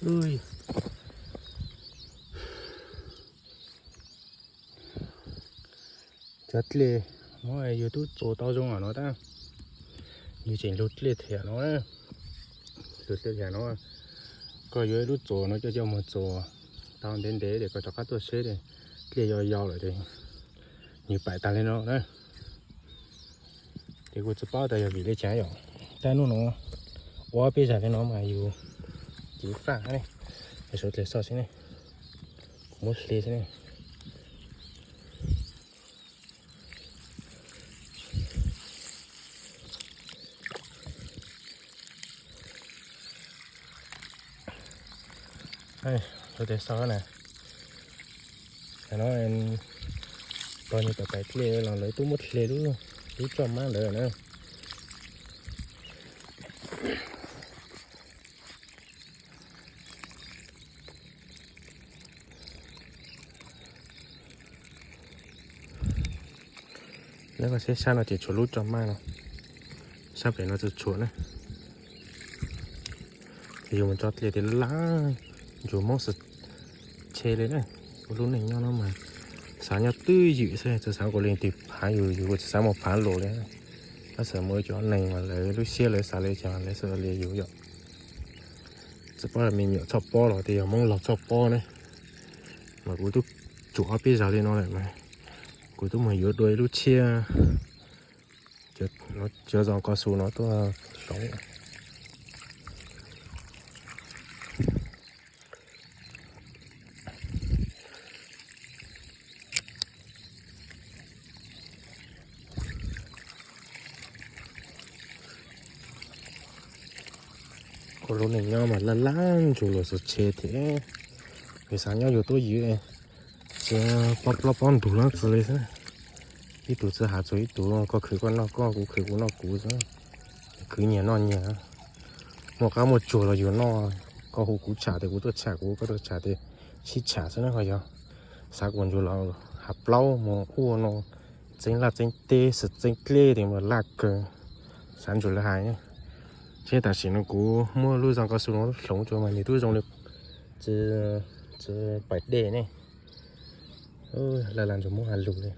Cov dlej no yus twb txuas tau zoo lawm no tab, yus tseem lug dlej thiab no, lug dlej thiab no. Koj yuav ib lub txuas no coj coj mus txuas tau ntev ntev ces koj rov qab tuaj seb dlej yau yau lawm ces nws paim tag li no na. Ces kuv tsis paub tas yog vim li cas yom, tab hnub no ua peb zag li no mas yus cev faj ne, suav dlej soj xwb ne, kuv muab hle xwb ne. Suav dlej soj na, no tau nyuag pais pais dlej los lawv twb muab hle lub, lub txoj mab ntawd na. Neb koj saib sab no ces tshuav lub txoj mab no, sab pem no tsis tshuav na. Ces yus mus tso dlej tias laj ntsuag mob xwb tshe li na. Ua lub neej nyob no mas xav nyob twj ywm xwb, tsis xav nkaus li twg phav yus, yus tsis xav mus phav luas li. Tab sis mus cov neeg mas lawv lub siab lawv xav li cas lawv xav li yus yom. Tsis paub me nyuam txhoj pob los tias yog Hmoob laug txhoj pob ne, mas kuv twb tsuam ob peb zaug li no lawm mas kuv twb mus yuav dua ib lub tshiab, cov zos kaus su no tuaj hloov. Ua lub neej nyob mas laj laj ntsug luag xwm tshe thiab, yus xav nyob yus twj ywm, tsis pob plaub pob ntug no xwb li xwb. Ib tug tsis has txug ib tug, koj khwv koj noj koj, kuv khwv kuv noj kuv xwb, khwv nyias noj nyias. Muaj qab muaj tsuag los yus noj, koj hu kuv tsham tias kuv tuaj tsham kuv, koj tuaj tsham tias sib tsham xwb na ho yog. Xav kuv ntsuag los has plaub mus ua no, txeeb laj txeeb teb xwm txeeb dlej tias mas laj kawg, xav ntsuag lawv hais. Thiab tam sim no kuv muab lub zos kaus su no hloov tsuas mas nws twb zoo li tsis pais dej ne. Laj laj ntsuag muab has lug li.